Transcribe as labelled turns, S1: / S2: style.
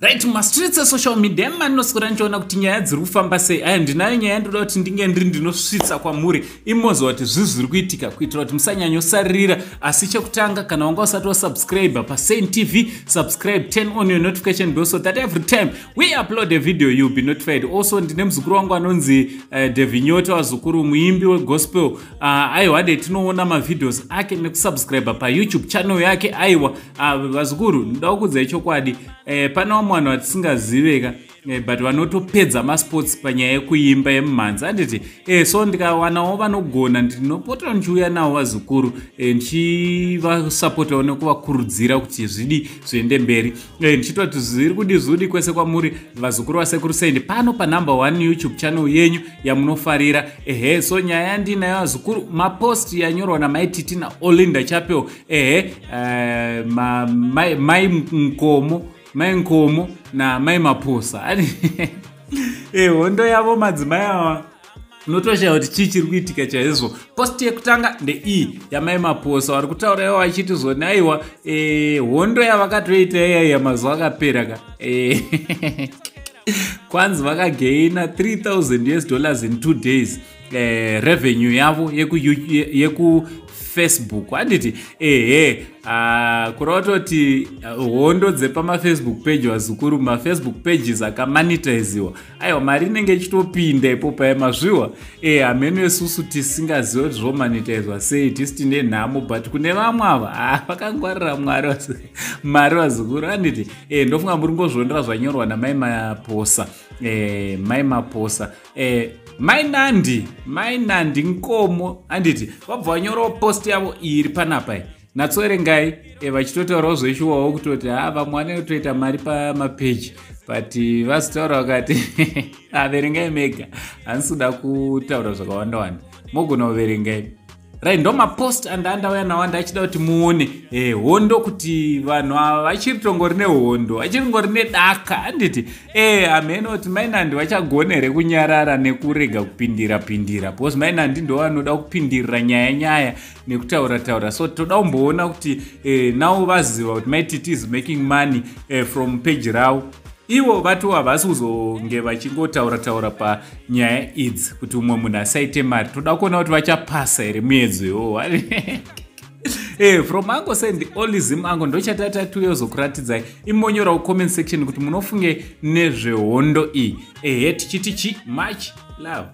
S1: Right, mumastreets esocial media emanoswera ndichiona kuti nyaya dziri kufamba sei. Aya, ndinayo nyaya ndoda kuti ndinge ndiri ndinosvitsa kwamuri, imoziva kuti zvii zviri kuitika, kuitira kuti musanyanyosaririra. Asi chekutanga, kana wanga usati wasubscribe paSaint TV, subscribe, turn on your notification bell so that every time we upload a video you'll be notified. Also, ndine muzukuru wangu anonzi Devinyota, wazukuru, muimbi wegospel. Aiwa, de tinoona mavideos ake nekusubscribe paYouTube channel yake. Aiwa, vazukuru, ndoda kukudzai chokwadi. Pane vamwe vanhu vatisingaziveka, but vanotopedza masports panyaya yekuimba yemumhanzi, handiti? So ndikawanawo vanogona, ndinopota ndichiuya navo, vazukuru, ndichivasapotawo nekuvakurudzira kuti zvidi zviende mberi, ndichitoti kuti zviri kudi zvudi kwese kwamuri, vazukuru vaSekuru Sendi, pano panumber 1 YouTube channel yenyu yamunofarira. Ehe, so nyaya yandinayo, vazukuru, mapost yanyorwa naMaititi naOlinda Chapel. Ehe, mai Nkomo, mai Nkomo namai Maposa. Hondo yavo madzimai ava, unotoshaya kuti chii chiri kuitika chaizvo. Post yekutanga ndeiyi yamai Maposa, vari kutaura ivo vachiti zvoni, aiwa, hondo yavakatoita iyaiya mazuva akapera ka, kwanzi vakagaina 3000 US dollars in 2 days, revenue yavo yeku Facebook, handiti? Ehe, kureva kutoti hondo dzepamafacebook page, vazukuru, mafacebook pages akamonetiziwa, aiwa, mari inenge ichitopinda ipo paya mazviwa. Hameno isusu tisingazivi kuti zvomonetizwa sei, tisi tine nhamo, but kune vamwe ava, vakangwarira Mwari mari, vazukuru, handiti? Ndofunga muri ngozvondera zvanyorwa namai Maposa. Mai Maposa, mai Nandi, mai Nandi Nkomo, handiti? Vabva vanyorawo post yavo iri panapa, natsoerengai. Vachitotaurawo zveshuwawo kutoti ha, vamwe vanotoita mari pamapeji, but vazotaura vakati averengai mega, handisi kuda kutaura zvakawanda wanda, mogona kuverengai. Right, ndo mapost andandauya nawo, andachida kuti muone hondo, kuti vanhu ava vachiri tongori nehondo, vachiri ngori nedaka, handiti? Hameno kuti Mainandi vachagona here kunyarara nekurega kupindira pindira, because Mainandi ndo vanoda kupindirira nyaya nyaya nekutaura taura. So toda kumboona kuti navo vaziva kuti Maititi is making money from page ravo, ivo vatiwo havasi kuzonge vachingotaura taura panyaya idzi kuti umwe munhu asaite mari. Toda kuona kuti vachapasa here muedzo iwowo. From Ango Sendi Olism ango ndochatata tuyozokuratidzai. Imonyorawo comment section kuti munofunge nezvehondo iyi. Ehe, tichiti chi much love.